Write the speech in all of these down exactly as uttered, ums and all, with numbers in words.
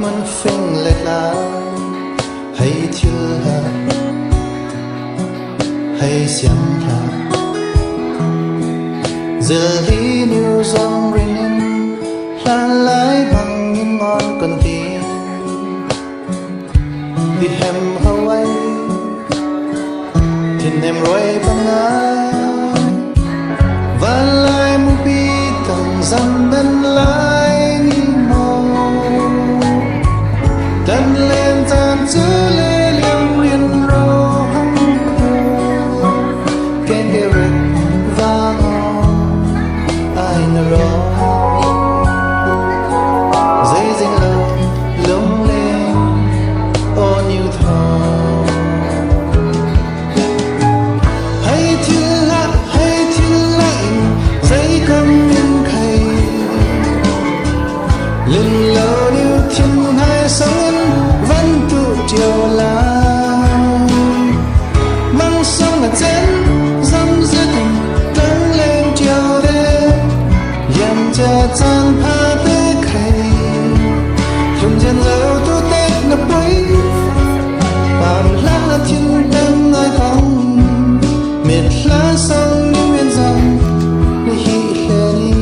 Mun fing le tla, hei thil hlah, hei siam hlah. Zil hi niu zong rin in, hlan lai bang in ngon kon ti. Bihem hawai, thin nem ruai bang a, van lai mupi tang zam ben lai ni maw. Tan len tan cu le liam rian ro hang ko. Ken ke rek vang o, ai na ro. Zei zing lo, lung le, o niu tho. Hei thil hlah, hei thil hlah in, zei kam in khai. Lin lo niu thin hai song in, van tu tiu lai. Mang song a chen, zam zet in, tang leng tiu de. Yan ca caan pha te khai, thin chen zo tu te na poi. Pam hlang a thin tang ngai kong, mit hla song ni men zong ni hi hlen i.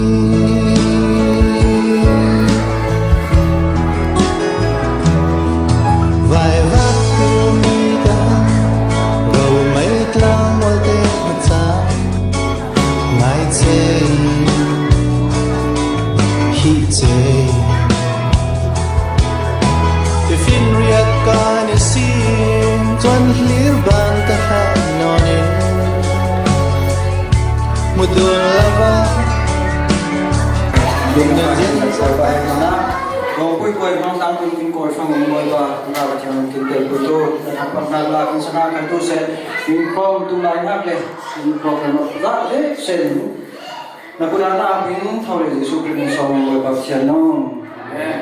Vai vak tu mi ta, ro mai tlang wal te na ca. Ngai cei, hi cei. Tifin riat ka ni sin, tuan hlir ban ka hlah nawn in. Mudur lava. Dum na zin sa bai mana. Kong pui koi hmang tang tun kin koi fang ong moi ba, na ba thiang kin tel pui tu, na thak pat na la kin sana kai tu se, kin kong tu lai nak le, kin kong kan za le se. Na kut ah na min tho le Jesu Khrist min sawm in Bawipa Pathian no. Amen.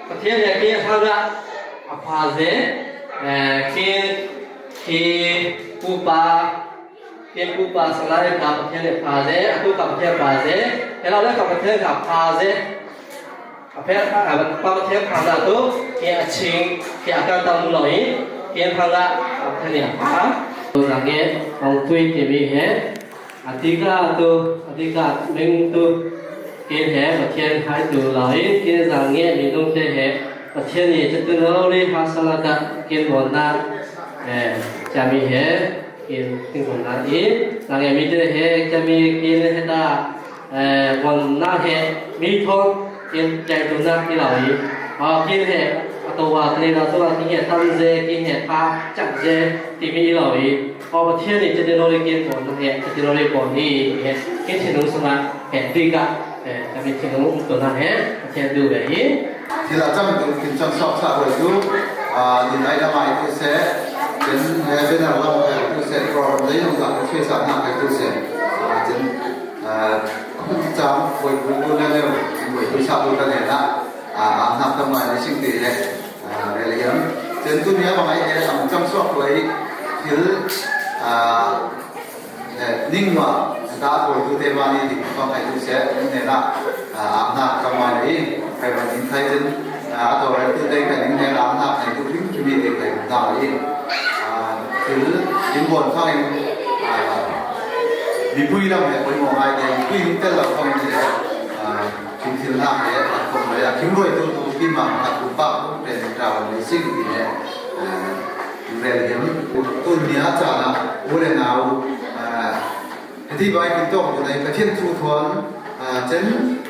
Pathian he khi a thang ah a pha ze, eh, khi, khi pupa, khi pupa salai ka Pathian he pha ze, a tu ka Pathian pha ze, he lau le ka Pathian ka pha ze, a phe, a pa Pathian pha za tu, khi a ching, khi a kan tang mu lo i, khi a thang ah a Pathian he pha. Tu zang nge, ong tui ke mi he, a ti ka tu, a ti ka meng tu, kin he, Pathian hai tu lo i, kin zang nge, mi nung te he, Pathian ni, chatu lo li, ha sa la ka, kin bon na, eh, cha mi he, kin, kin bon na i, zang nge mi te he, cha mi kin he ta, eh, bon na he, mi thon, kin chai tu na i lo i. Ah, kin he, a to wa, tani na tu la, kin he tam ze, kin he tha, chak ze, ti mi i lo i. Aw, Pathian nih cati lo le kin pawl na he, cati lo le pawl hi he, kin thinung sungah he, dika, eh, kami thinung tu na he, Pathian du ve hi. Thil a cam tung kin cam sok sa hoi tu, ah, ni nai lamai tu se, kin he benar lam kai tu se, program dai nung lam tu se, sa na kai tu se. Ah, kin, ah, cam hoi tu tu na ne, hoi tu sa tu na ne na. A, a hnak tam ngai le sing ti le, a, rel hiam. Cun tuni a bang ai he, a, cang suak tu ai thil, a, eh, ning mah ta ko tu te mah ni ti bang ai tu se, ning ne na, a, a hnak tam ngai le, kai ban ning kai cun, a, to ai tu te kai ning ne na, a hnak ai tu hring hring ni te kai na ai. A, thil, in bon fang in, a, mipui lam he, pui mo ngai te, pui ning tel lam fang in te, a, Thil hnak le a kong le a kim ruai tu tu kim ah a kum pah kum pen rau le sing ti le, eh, rel hiam. Tun ni a caan ah u le nau, eh, hiti bai kin tawk tu nei Pathian thu thawn, eh, cen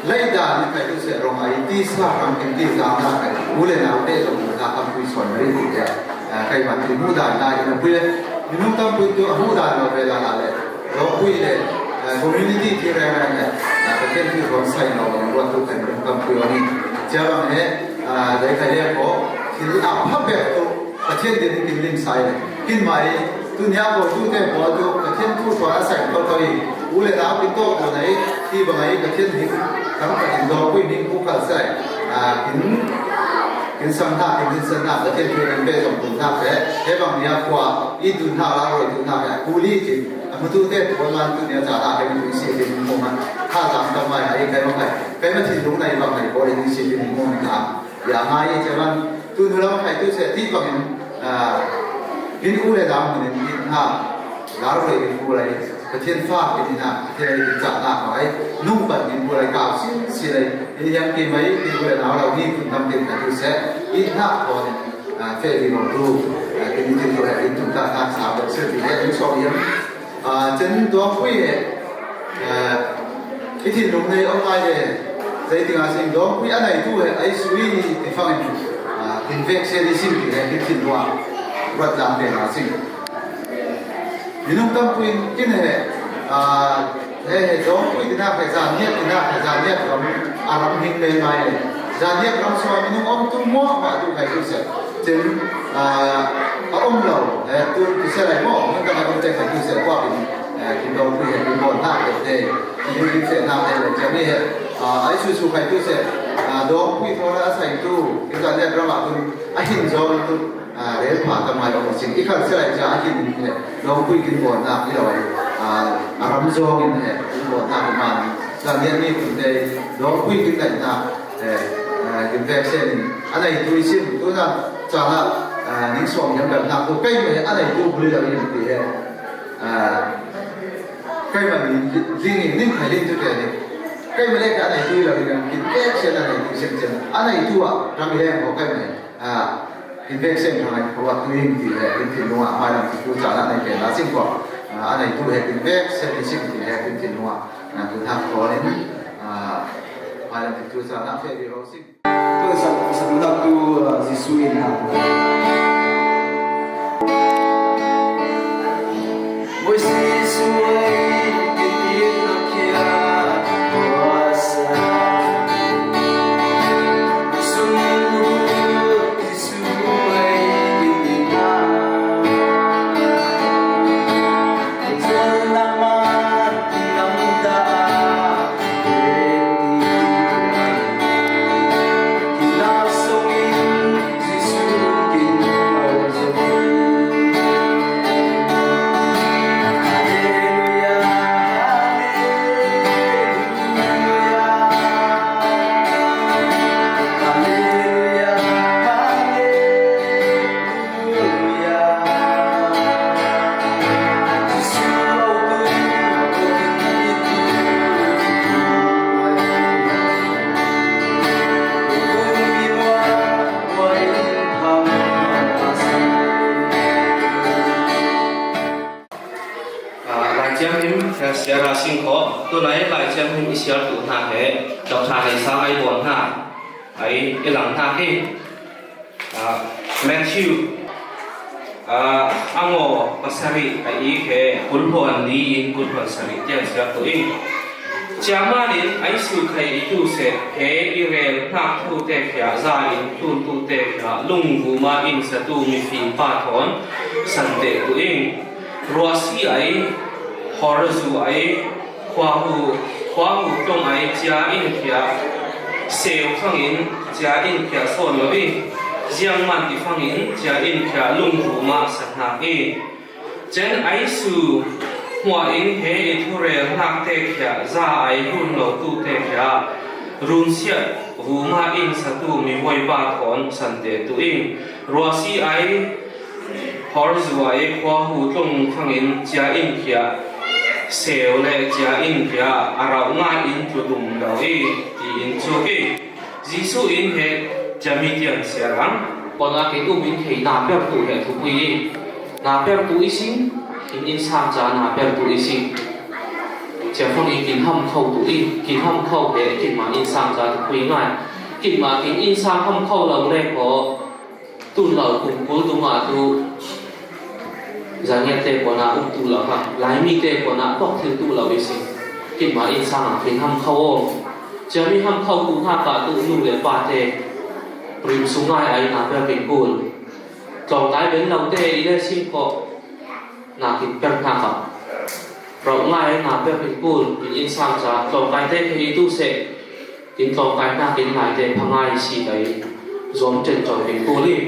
lei dan ni kai tu se rong ai ti sa ram kin ti za na kai u le nau te zong na kam pui son ri ti le, eh, kai man ti mu dan na ina pui le minung tam pui tu a mu dan lo ve la na le. Lawpui le, eh, community thil reng reng le, eh, Pathian thil hrawng sai lo, ruat tu kan kum kan pui awng in. Cia bang he, eh, dai khai le ko, thil a pha bek tu, Pathian din kin lim sai le. Kin mai, tu nia ko tu te ko tu, Pathian tu ko a sai ko ko i. U le nau kin to ko nai, ti bang ai Pathian din, kan Pathian lawpui din ku kal sai. Ah, kin, kin sang na, kin, kin sang na, Pathian tu kan be zong tu na pe. He bang nia ko, i tu na la, roi tu na pe, ku li kin. A hmutu te tuan man tu nia caan ah keimah tu i si tin hmu man. Kha zam tam mai hai keimah kai. Keimah thinlung nai bang nai pawl in i si tin hmu man kha. Ya ngai i ceman tu nu lam khai tu se ti bang in, ah, in u le dam hmun in i hna. Lar roi in u lai. Pathian fa in i hna. Pathian in caan ah ngai. Nung pan in u lai kau sin si lai. In yang ki mai in u le nau lau ni kun tam tin khai tu se. I hna ko in, ah, fe di lo tu. Ah, in i tin ko in tu ta ta sa ba se ti he in so yam. Ah, cun dawngpui he, ah, i thinlung nei awk lai he, zeitinga sin dawngpui a neitu he, ai sui ni ti fangin, ah, in vek se ni sin ti he, i thinlung ah ruat lam te na sin. Minung tampuin kin he, ah, he, he dawngpui tinak he, zan niat tinak he, zan niat ram, a ram hing le ngai le. Zan niat ram suai minung om tu muak mah tu kai tu se. Cun, ah, a om lo, eh, tu, tu se lai maw, hmun tak a um te khan tu se kuak in, eh, kin dawngpui he, kin bawn hna te te, kin lut kin feh hna te le, cami he, ah, ai su su khai tu se, ah, dawngpui thawn a sai tu, kin zan lian ram ah tun, a hin zawn tu, ah, rel pha tam ngai lo sin, i khan se lai cia a hin he, dawngpui kin bawn hna i lo ai, ah, a ram zawng in he, kin bawn hna hi man, zan lian ni kun te, dawngpui kin naih hna, Eh, eh, kin vek sen in a neitu i sim tu na caan ah, eh, ning sawm hiam bel nak tu keimah he a neitu bul i lo in ti he. Eh, keimah ning ding in ning khai ding tu te ni. Keimah le ka a neitu i lo in kin vek sen a neitu i sim cem. A neitu ah ram i leng ko keimah he. Ah, kin vek sen ram ai ko tu in ti he kin thinlung ah hmailam tu caan ah nei ke na sim ko. Ah, a neitu he kin vek sen i sim ti he kin thinlung ah. Ah, tu hnak ko in, ah, hmailam tu caan ah fe di ro sim. Tuan sak, sak nak tu, ah, Jesuh in ha. Moises suai kitin na kia kuasa. Sungguh Jesuh ai kitin na. Tuan nama kilam da. Ah, Lai Thianghlim, eh, siar a sing khawh. Tunai Lai Thianghlim i siar tu hna he, Doctor Nei Sang ai bawn hna. Ai i lang hna hi. Ah, Matthew, ah, a ngaw pasarih a ik he kulphuan li in kulphuan sarih tiang siar tu in. Ciaman in ai su khai i tu seh, he i rel hnak thu te khia, za in tlun tu te khia, lungvum ah in sa tu mifim pa thawn san te tu in. Ruahsi ai, horzu ai, khuahu, khuahu tlung ai cia in khia, Seu fangin cia in khiah sawn lo i, ziangman ti fangin cia in khiah lungrum ah sa hna hi. Cen aisu hmuah in he i thurel nakte khiah za ai hun lo tu te khiah runsiat vuma in satu mihawipa thawn sante tu in ruasi ai Hor zuai khua hu tlung fangin cia in khiah, seu le cia in khiah a rauh ngai in tlu tum lo i, tiin chuk i. Jesuh in he cia mi tiang siarang. Kona kin um in khei na per tu he thupui i, na per tu i sing, kin in sang ca na per tu i sing. Cia fang i kin ham kho tu i, kin ham kho he kin ma in sang ca thupui ngai. Kin ma kin in sang ham kho lo le ko. Tun lo kum kul dungah tu zangiat te pawn ah um tu lo hang, Laimi te pawn ah pok thil tu lo i si. Kin ma in sang ah kin ham kho aw. Cia mi ham kho tu hna ka tu nu le pa te rim sung ngai ai na per kin kul. Tlawng kai ben lo te i le sim ko. Na kin per hna ka. Rauh ngai na per kin kul, kin in sang ca, tlawng kai te khi tu seh, kin tlawng kai hna kin lai te pha ngai si lai, zuam ṭen cawng kin kul i.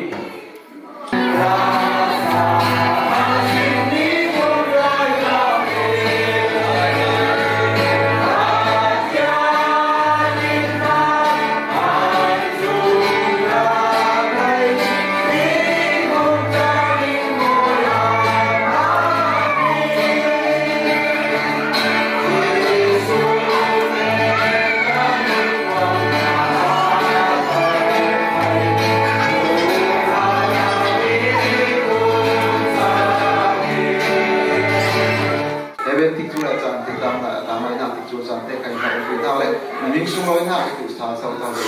Even tikcu le caan te tang, tang lai nak tikcu caan te kan hau tu tak le, na ning sung lo nak itu sa sau tau le.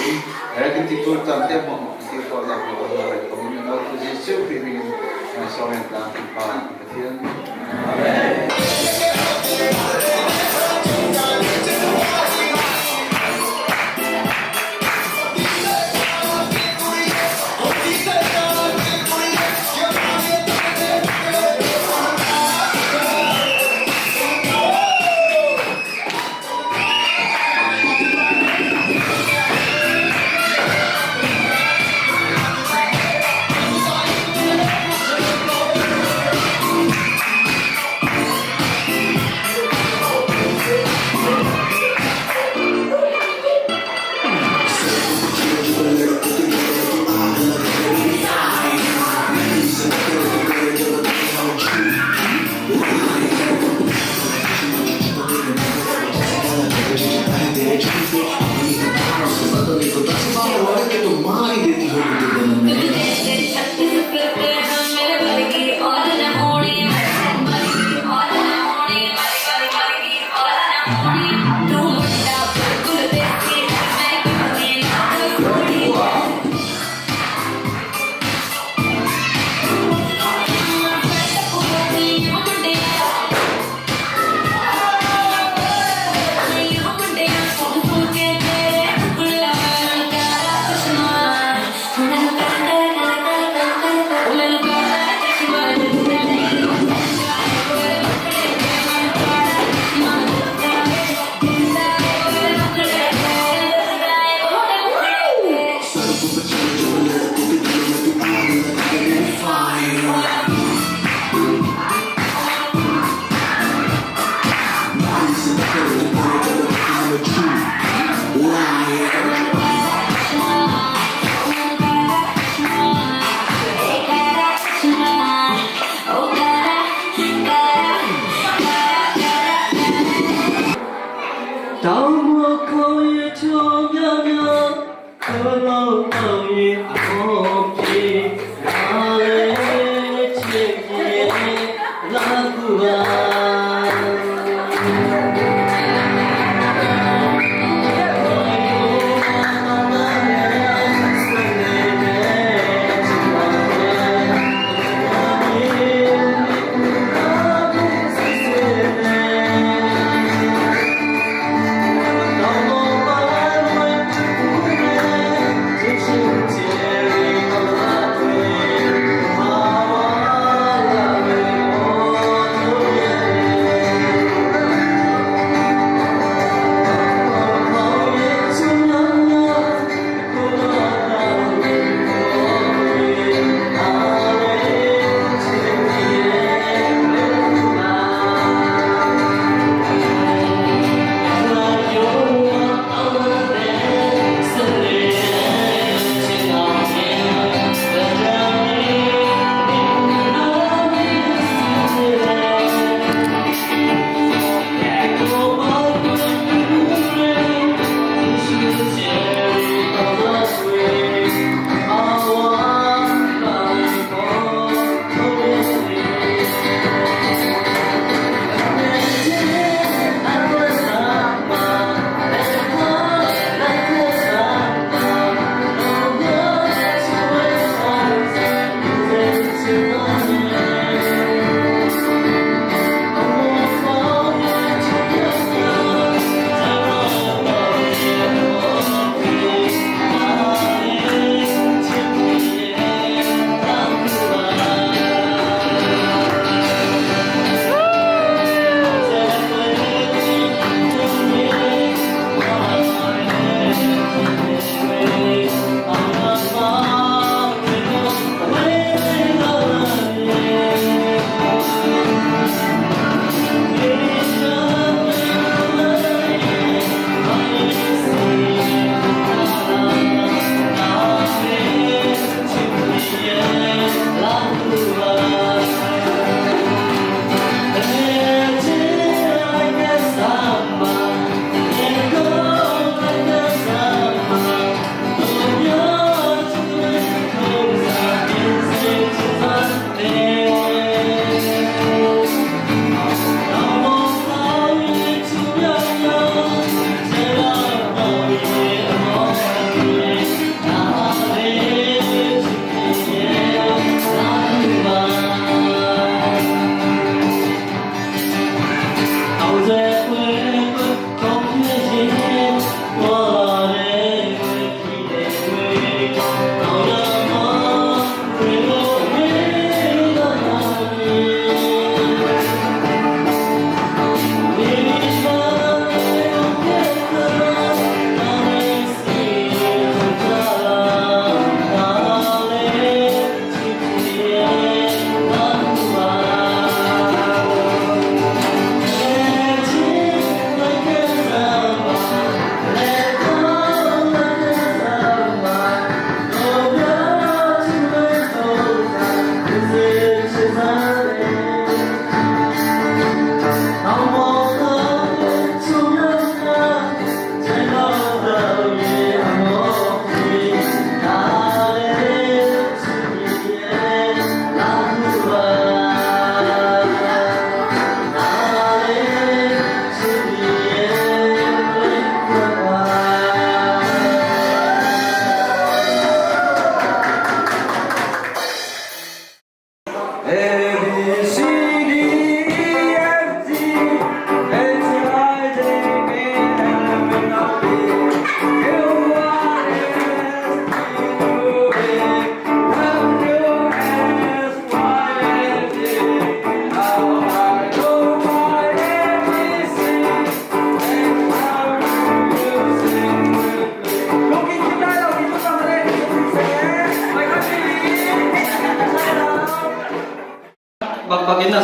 Even tikcu caan te mo mo ti ko yak lo na le ko ni mo tu si su pi ni na so men ta ti pa Pathian. Amen.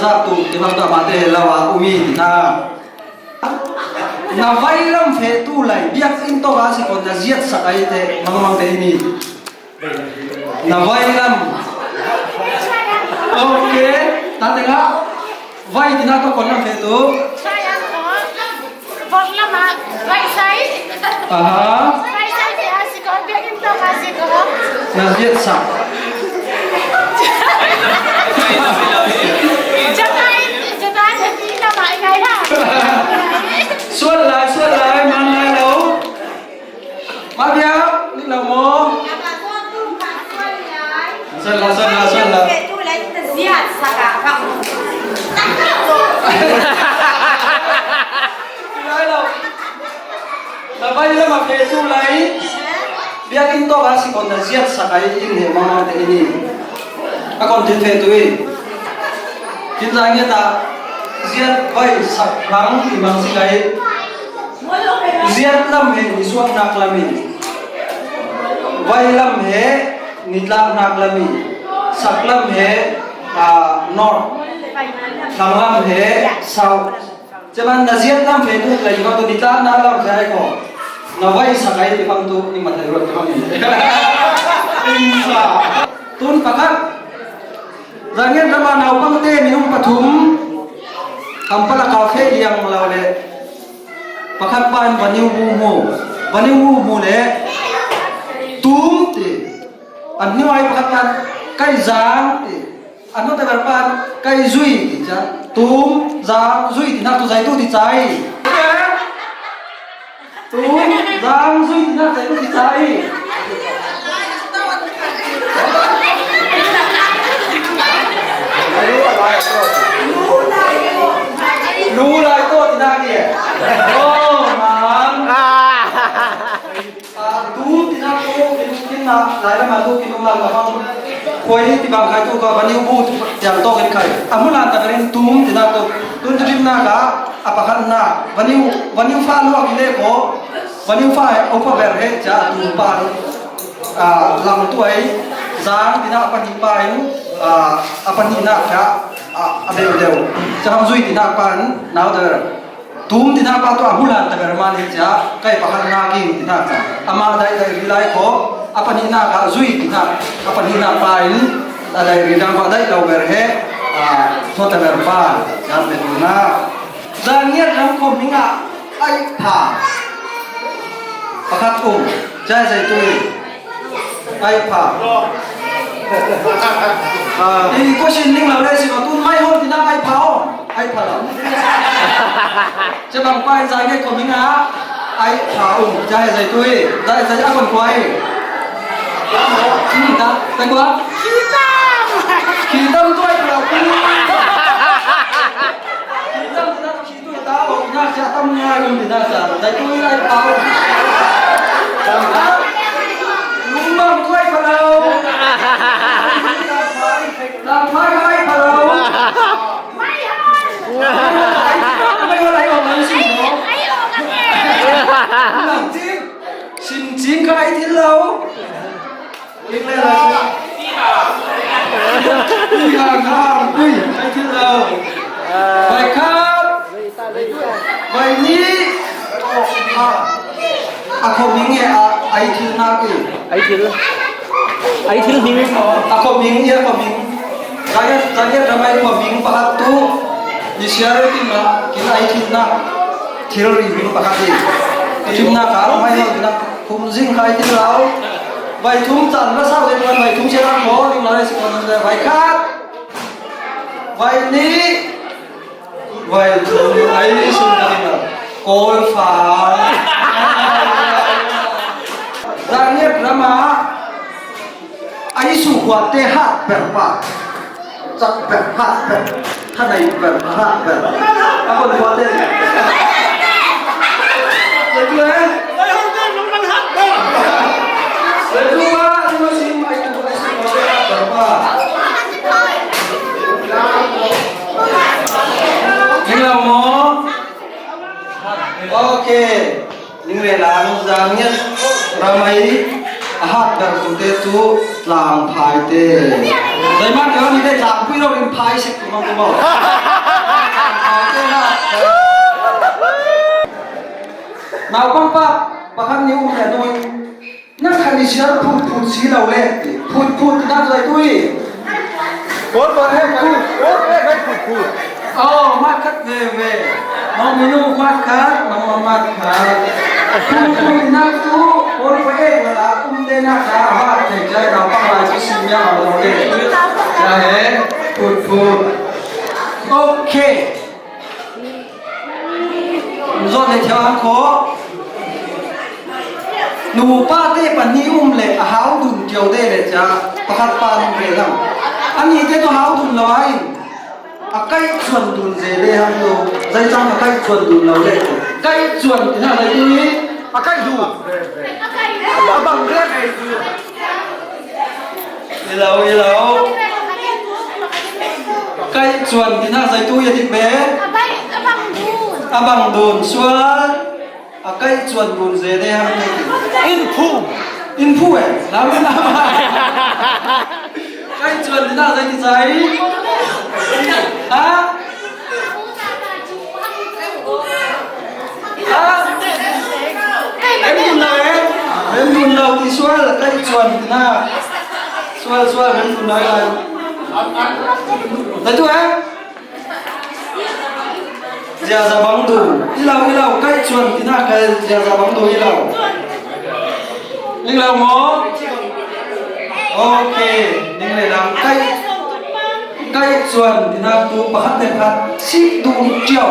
Tu, ti bang tu amah te he lo a, um i ti na. Na vai lam feh tu lai, biakinn tawh a si ko na ziat sak ai te, mangmang te i ni. Na vai lam. Ok. Tate nga. Vai ti na tawh kon lam feh tu. Vawt lamah vai sai. Aha. Vai sai te a si ko, biakinn tawh a si ko. Na ziat sak. Jatai, jatai, jatai lamah i ngai la. Sual lai, sual lai, man lai lo. Mabia, ni lo mo. Sual la, sual la, sual la. Lai lo. Na vai lam a feh tu lai. Biakinn tawh a si ko na ziat sak ai in he mama te ini. A kon thil feh tu i. Kin zai nge ta ziat vai sak hlang i mang si kai. Ziat lam he nisuak nak lam i. Vai lam he nitlak nak lam i. Sak lam he, ah, north. Hlang lam he south. Ceman na ziat lam feh tu lai ko tu nitlak na lam feh ai ko. Na vai sak ai ti bang tu ni ma thei ruat ti bang ni. Insa. Tun pakhat. Zangiat rama naupangte minung pathum Kampala ka feh liang lo le pakhat pan vaniu bu mu, vaniu bu mu le tum ti an niu ai pakhat pan kai zang ti an no te ber pan kai zui ti cha tum zang zui ti na tu zai tu ti chai. Tu, zang zui ti na zai tu ti chai. Lu lai to ti na ki. Oh, man. Ah, tu ti na tu, kin na, lai la ma tu, kin la ma. Koi ti bang kai tu ka, vaniu bu, tiang to kin kai. Amu lan ta rin tum ti na tu. Tun tu dim na ka, a pakhat na. Vaniu, vaniu fa luak i le ko. Vaniu fa he, upa ber he cha tu pa ni. Ah, lang tu ai, zang ti na a pani pa in, ah, a pani na cha, ah, a deu deu. Cha ham zui ti na pa in, nau der. Tum ti na pa tu a hulan ta ber man hi cha, kai pakhat na king ti na cha. Ama dai dai ri lai ko, a pani na ka zui ti na, a pani na pa in, a dai ri dang pa dai lau ber he, ah, to ta ber pa, ya be tu na. Zangiat ram ko minga ai pha. Pakhat um, jai jai tui. Ai pha. Ah, i ko sin ning lau le si ko tun mai hon ti na ai pha o. Ai pha lau. Che bang pai zangiat ko minga ai pha um, jai jai tui. Jai jai a kon kuai. Hmm, ta, ta kua. Kitam. Kitam tu ai pha lau. Kitam tu na. Tao, na cha tam ngai kum ti na cha, dai tu lai tao. Lung bang tu ai pha lo. Tao phai ai pha lo. Mai ho lai ong mai si mo. Sin ching, sin ching ka ai thil lo. Ing le la. Pi ha nga ui, ai thil lo. Vai khat. Vai ni. A, a ko ming e a, ai thil na ki. Ai thil. Ai thil hing. A ko ming e a ko ming. Zaya, zaya ramai ko ming pakhat tu. Ni siar ki ma, ki ai thil na. Thil ri ming pakhat ni. Thil na ka mai lo na. Thum zing khai ti lau. Vai thum chan la sau le tuan vai thum sia la ko ning la le si kon le vai khat. Vai ni. Vai thum ai sum ka ni la. Kol fa. Zangiat rama. Ai su khuate hat ber pa. Chak ber hat ber. Hat ai ber hat ber. A kon khuate. Betul eh? Betul ba? Ni ma sim ai tu ai su khuate hat ber pa. Ni la mo. Okay. Ning le lang zang ngiat ramai a hat ber tu te tu. Tlangphaite. Daiman kha ni te tlangpui lo in phai sek tu mang tu mau. Naupang pa pakhat ni um le nui. Na khan ni sial phut phut si lo le. Phut phut na zai tui. Phut phut he phut phut he phut phut. Oh, mat khat ve ve. Nong minu mat khat, nong ma mat khat. Phut phut nak tu, pol pa ek la um de na ka ha te jai na pa lai si sim ya ma lo de. Ja he, phut phut. Okay. Zot le thiang ko. Nupa te pahnih um le a hau dun kiau de le cha pakhat pa nong ve lam. Ani te to hau dun lo ai. A kaih chuan dun ze le hang lo. Zai chang a kaih chuan dun lo le. Kaih chuan ina zai tu ni. A kaih dun. A bang le. Ilo, ilo. Kaih chuan ina zai tu ya dik be. A bang dun. A bang dun. Sual. A kaih chuan dun ze de hang te. In phu. In phu e. Lam lam. Kaih chuan dina zai ti zai. Ha? Ha? Em dun lo e. Em dun lo ti sual kaih chuan dina. Sual sual em dun lo e. Zai tu e. Ziaza bang du. Ilo, ilo, kaih chuan tina kaih ziaza bang du ilo. Ning lo mo? Okay, ning le lang kaih. Kaih chuan tina tu pakhat te pakhat sik dun tiau.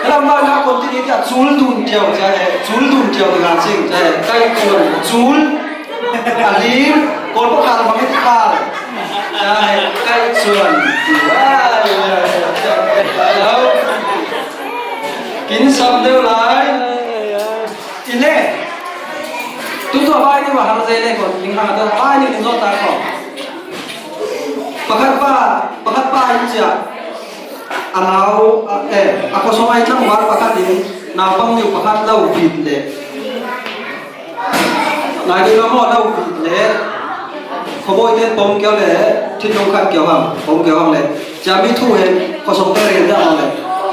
Lam ba na kon ti ni tia chul dun tiau cha e, chul dun tiau na sing cha e. Kaih chuan chul. A hlir, kawlpawh khal bang i ti khal. Ai, kaih chuan. Ai, ai, ai. Kin sam deuh lai. I le. Tu tu a vai ni va har zei le ko, ning hang a tu vai ni ning zo ta ko. Pakhat pa, pakhat pa in chia. A nau, a, eh, a kawsawng ai tlang var pakhat in, naupang niu pakhat lo vit le. Ngai ding lo maw, lo vit le. Khawbawi ten pawm keu le, thinlung khat keu hang, pawm keu hang le. Chia mi thu hen, khawsawng te rel deuh hang le.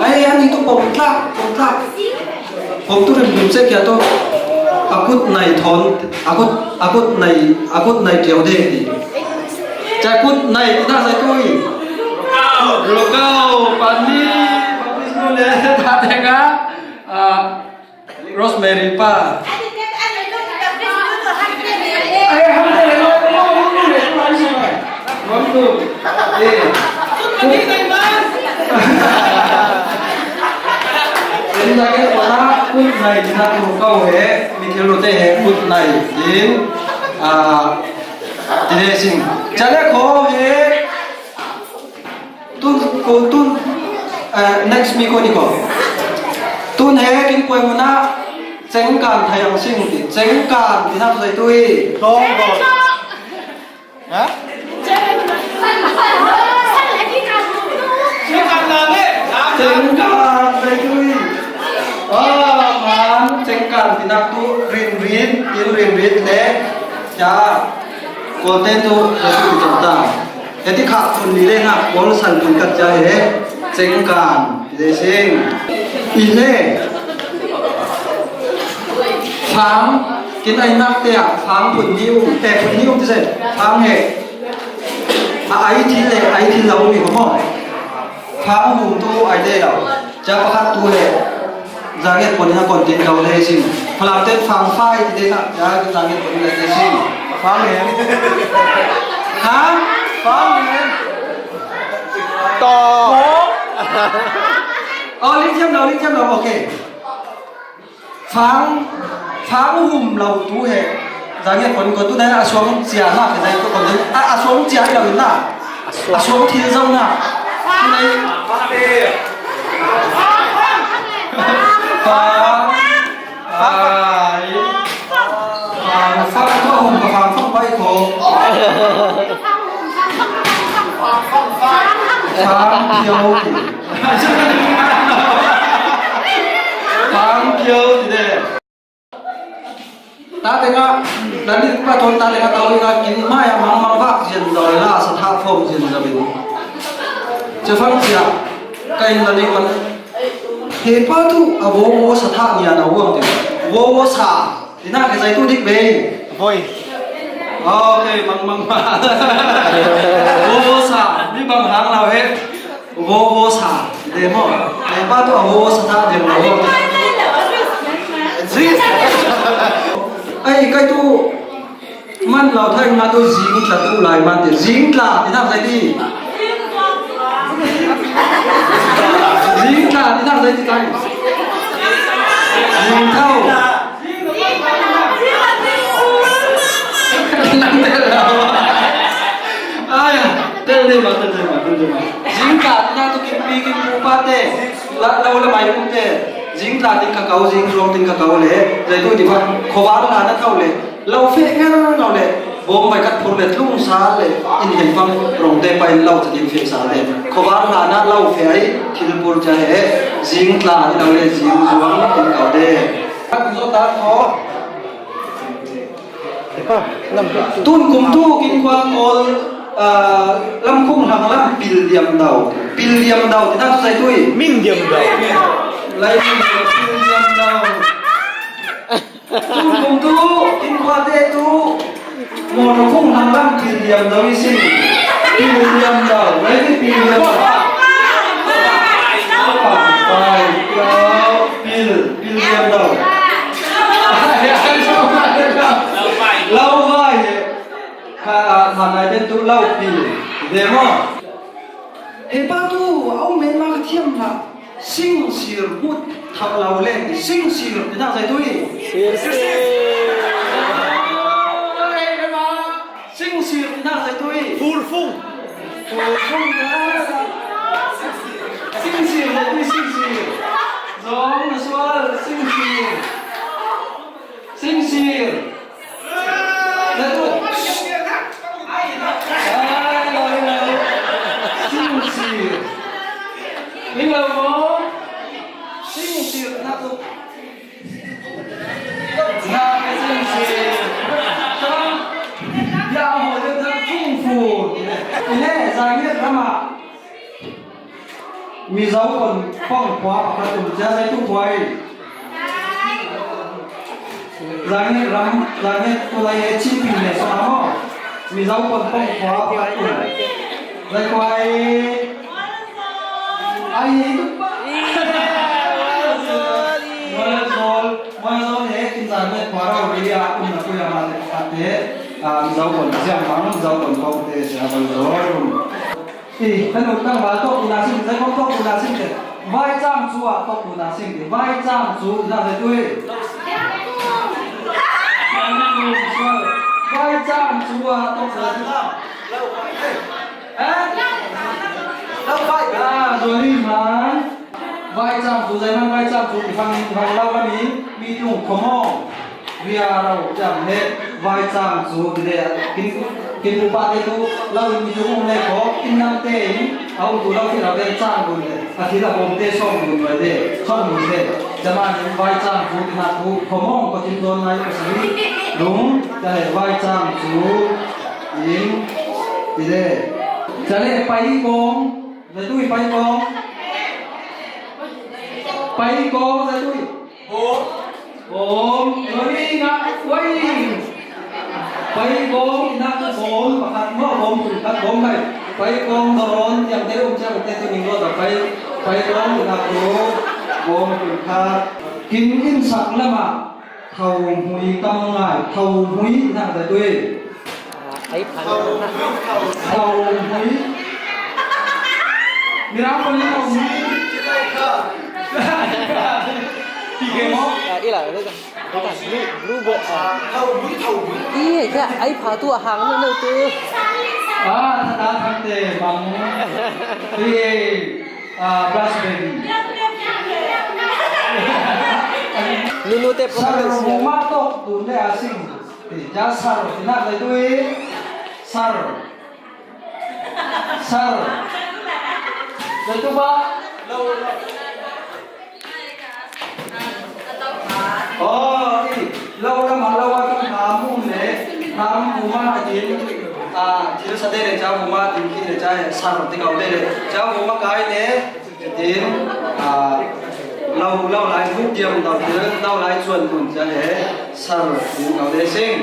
Ai, ani tu pawm tlak, pawm tlak. Pawm tu rim rim se kia tu. A kut nai thawn, a kut, a kut nai, a kut nai keu de ti. Chia kut nai ti na sai tu i. Rukau, pani, pani nu le, ta te ka. Ah, Rosemary pa. Ai, hang te lo, lo, lo, lo, lo, lo, lo. Rom tu. Eh. Ken la ke pona kut nai na tu kau he, mi ke lo te he kut nai. Tin. Ah, ti he sing. Chale ko he. Tun, ko tun, eh, next mi ko ni ko. Tun he kin poi muna chengkan thai ang sing ti. Chengkan ti nam sai tu i. Tong ko. Ha? Chengkan sai tu i. Ah, man, chengkan ti nak tu rin rin, in rin rin le. Ya. Ko te tu, ko tu ta. Heti kha phun ni le na, Paul san phun kat ja he, chengkan, le sing. I le, fang, kin ai nak te a, fang phun ni um, te phun ni um te se, fang he. A ai thil le, ai thil lo mi ko mo. Fang hum tu ai te lo. Cha pakhat tu le. Zanget pon ina kon tin lo le sin. Phalam ten fang fai ti de na. Ya zanget pon le le sin. Fang he. Ha? Fang he. To. Oh, lithium lo, lithium lo. Okay. Fang, fang hum lo tu he. Zanget pon ko tu na a suang chia na ke zai ko kon. A, a suang chia lo na. A suang thil zong na. Nei. Fang. Ai. Fang, fang, fang, fang, fang, bai ko. Fang kiau. Fang kiau ti de. Tate nga, nani pa ton tate nga talo nga kin maya mang mang vak zian zaw la sa tha phom zian zaw in. Che fang sia, ka in nani kon. He pa tu a vo vo sa tha nia na uang te. Vo vo sa. Ina ke zai tu dik bei. Voi. Okay, mang mang ma. Vo vo sa. Ni bang hang lau he. Vo vo sa. De mo. He pa tu a vo vo sa tha de mo. Zis. Ai kai tu. Man lau thai nga tu zing tla tu lai man te. Zing tla ti na zai ti. Zing tla ti na zai ti tai. Zing thau. Nang te lau. Ai, tel de ma, tel de ma, tel de ma. Zing tla ti na tu kim pi kim pu pa te. La lau la mai pu te. Zing tla tin ka kau, zing zuang tin ka kau le. Zai tu ti pa. Khobar la na thau le. Lo fe ngal lo le, bom bai kat phur le tlung sa le, in hen pang rong te pai lo te din fe sa le. Khobar la na lo fe ai, thil pur cha he, zing tla ni lo le, zing zuang tin kau de. Kat zo ta kho. Tun kum tu kin kwa kol, ah, lam khung hang lam pil diam dau. Pil diam dau, ti na tu sai tui. Min diam dau. Lai min pil diam dau. Tun kum tu, in khua te tu, mo no khung hang lam pil diam dau i sin. Pil diam dau, ready pil diam dau. Pai, pai, pil, pil diam dau. Lau vai, ka, ma nai den tu lau pil. Demo. He pa tu, a um men ma ka thiam hna. Sing sir hmut thak lo le, sing sir ti na zai tui. Sir sir. Sing sir ti na zai tui. Fur fung. Fur fung na. Sing sir zai tui, sing sir. Zong na sual, sing sir. Sing sir. Zai tui. Ai, ai, ai. Sing sir. Ling lo mo. Sing sir na tu. Na ke sing sir. Ya ho de da tung fu. Ine, zai ne rama. Mizo kon pawngkua pakhat um cia zai tu huai. Zangit ram, zangit tulai e chin pin ne so amo. Mizo kon pawngkua pakhat um. Zai huai. Ai. Mualzol, mualzol he kin zangit kua rau ria um na kuya ma te pakhat te. Ah, Mizo kon siang bang, Mizo kon pawng te sia mualzol um. I, ka nu tangval tawk tuna sim, zai kong tawk tuna sim te. Vai cang cu ah tawk tuna sim te. Vai cang cu na zai tui. Vai cang cu ah tawk tuna sim. Eh? Ah, Johnny man. Vai cang cu, zai man vai cang cu, i fang, i fang lau kami, mi tung khomong. Ria rau cang he vai cang cu ti le kin, kin pupa te tu lo in mi tu um le ko in nam te in a um tu lo khi lo te cang dun le a thi la bom te sawm dun vai te sawm dun te. Cama in vai cang cu ti na tu khomong ko tin don nai ko sari lung ta he vai cang cu in ti le. Ca le pai kong, zai tui pai kong. Pai kong, zai tui. Bawm, Johnny ngah uai. Pai bawm, i nak bawm pakhat maw, bawm pum khat, bawm kai. Pai bawm, Doron, tiang te um ciang te tu ning lo ta pai, pai bawm, i nak tu, bawm pum khat. Kin in sak lamah, tho hmui kam ngai, tho hmui i nak ta tui. Ai phan. Tho hmui. Mirang pali tho hmui. Ti ke mo? Ah, ila, ila. Blue, blue box. Ih, ka ai pha tu a hang no no tu. Ah, thata thang te bang. Ri, ah, brush baby. Nunu te pha. Sar mo ma tok tu ne asing. Ti ja sar ti na le tu i. Sar. Sar. Le tu ba. Oh, i. Lo lamah lo a Vuma tin, a, thil sa te le cha vuma tin khi le cha he sar ti kau te le cha vuma kai le tin, a, lo, lo lai bu diam lo thil lo lai chuan mun cha he sar tin kau te sing.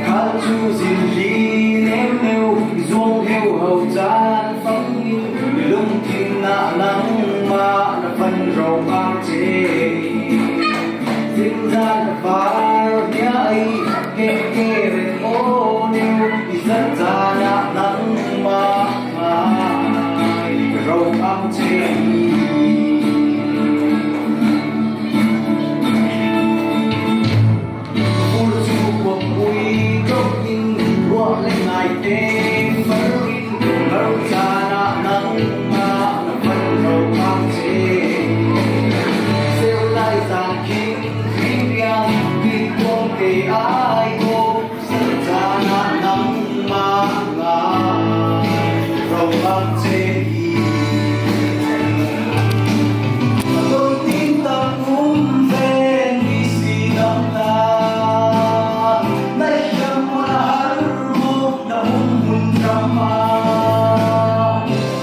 Kha chu zin li neu neu, zuang heu hau chan fang in, lungthin ah nangmah na van ro ang che. Zin zan na var hia ai, ke ke ren o neu, i zan zan ah nangmah ngai ro ang che. Ur chu kuak pui ṭawk in ruah le ngai teng far in, ro chan ah nangmah na van ro ang che. Seu lai zan khin ring riang, kik kuang te ai ko. Zan ah nangmah ngai ro ang che i. A ton tin tak um ven mi si dam ta. Na hiam hmun a har maw, na hum hmun ram ah.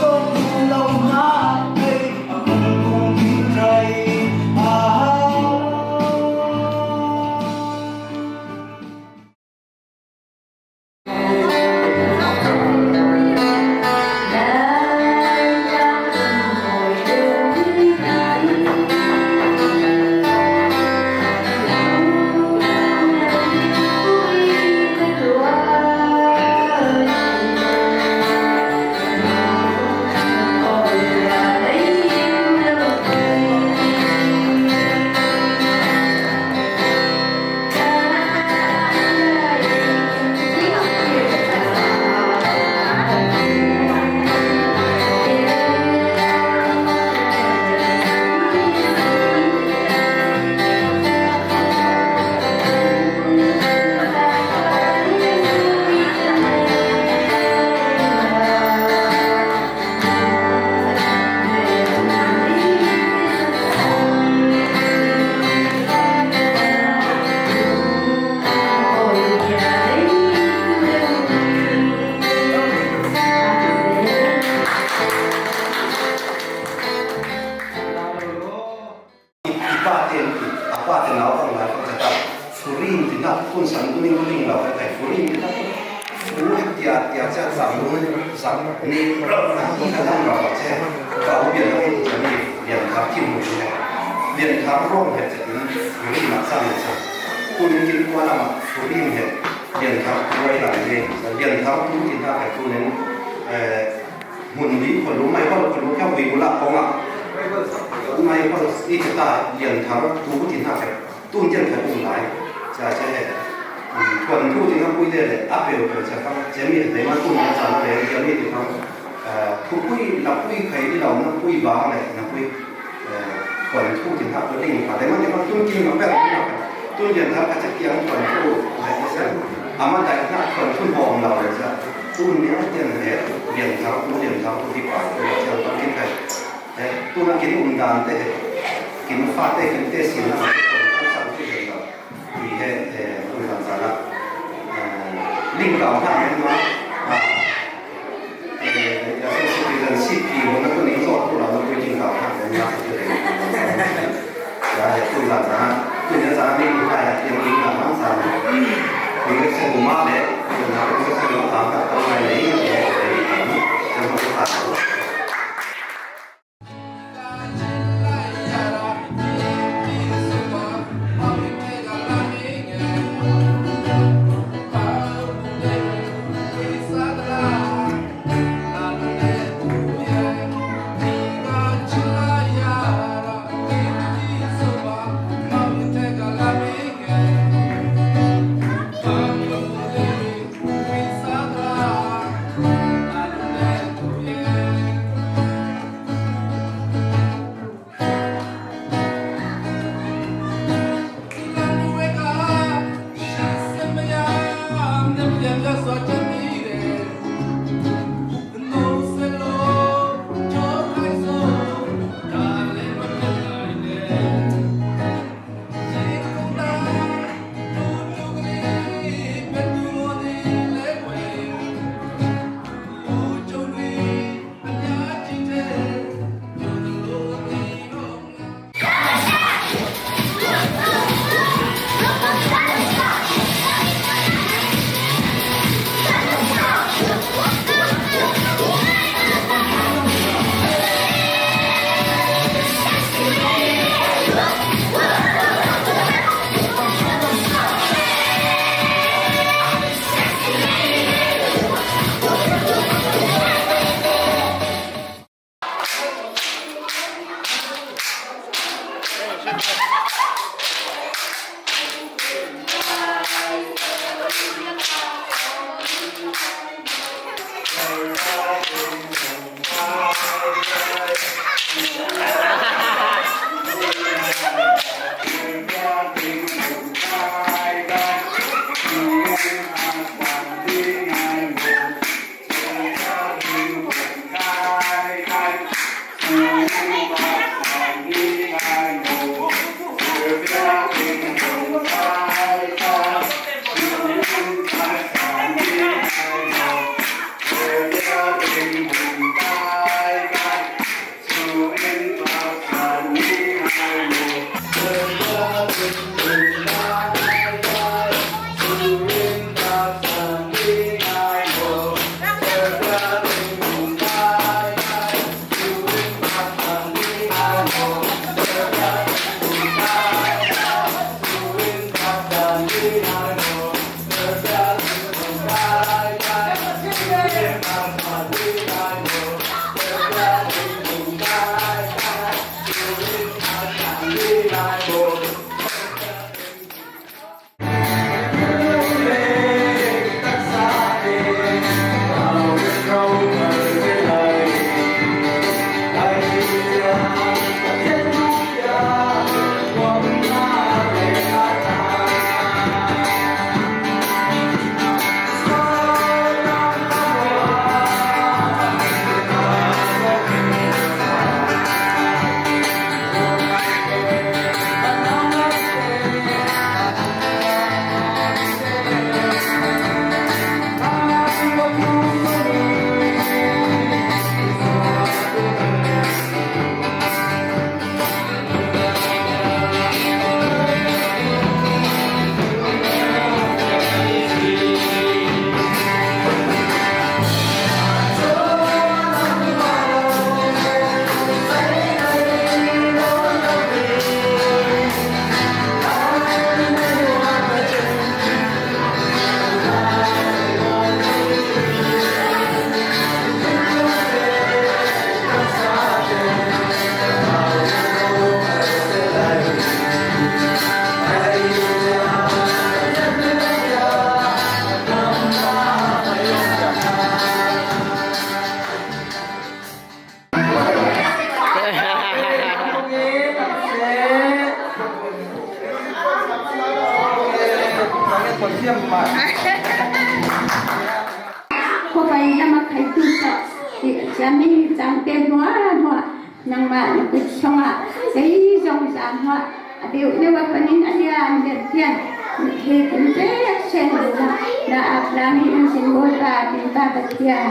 Ko tu lo hna hei, a kum kum tin rai. Ah. Zak ni rau na ni ka dang rau che. Ka u bian na ni ni bian ka kin mu ni. Bian ka rong he che ni ni na sa ni sa. Ku ni kin ku na ma ku ni he. Bian ka ku ai la ni. Bian ka ku ni na ka ku ni. Eh, mun ni ko lu mai ko lu ka wi ku la ko ma. Mai ko ni ta bian ka ku ni na ka. Tun tiang khat um lai. Cha cha he. Thuanthu ding a pui le le a peu peu cha kang che mi le ma tun na cha le le mi ti kang. Thu pui la pui khai di lau na pui ba le na pui. Thuanthu ding a pui ding khat le ma ti kang tun kin ma pe na. Tun tiang khat ka cha kiang thuanthu le sa. Ama dai na thuanthu hong lau le sa. Tun ni tiang le tiang thau tu tiang thau tu ti pa tu tiang kang kin khai. Tun a kin um dan te he. Kin fa te kin te sin na. Ti he, eh, tui zan zan a. Eh, ling kau hna men ma. Ah, eh, ya so si pi zan si pi mo na ko ning so ko la mo ko ling kau hna men ma. Ya, eh, tui zan zan a. Tui zan zan a ling kau ya, yang ling kau hna zan. Ling kau so ma le. Ling kau so ma ta ta ta ma le. Ling kau so ma ta. Khuavei lam a khaitupa Sia Min Cangte hmuahhmuah, nangmah na kut sungah zeizong zan hmuah a deuh deuh a panin a lian deuh hian he kan te sen lo na na ap lang hi in sin bawl ta, tin ta Pathian.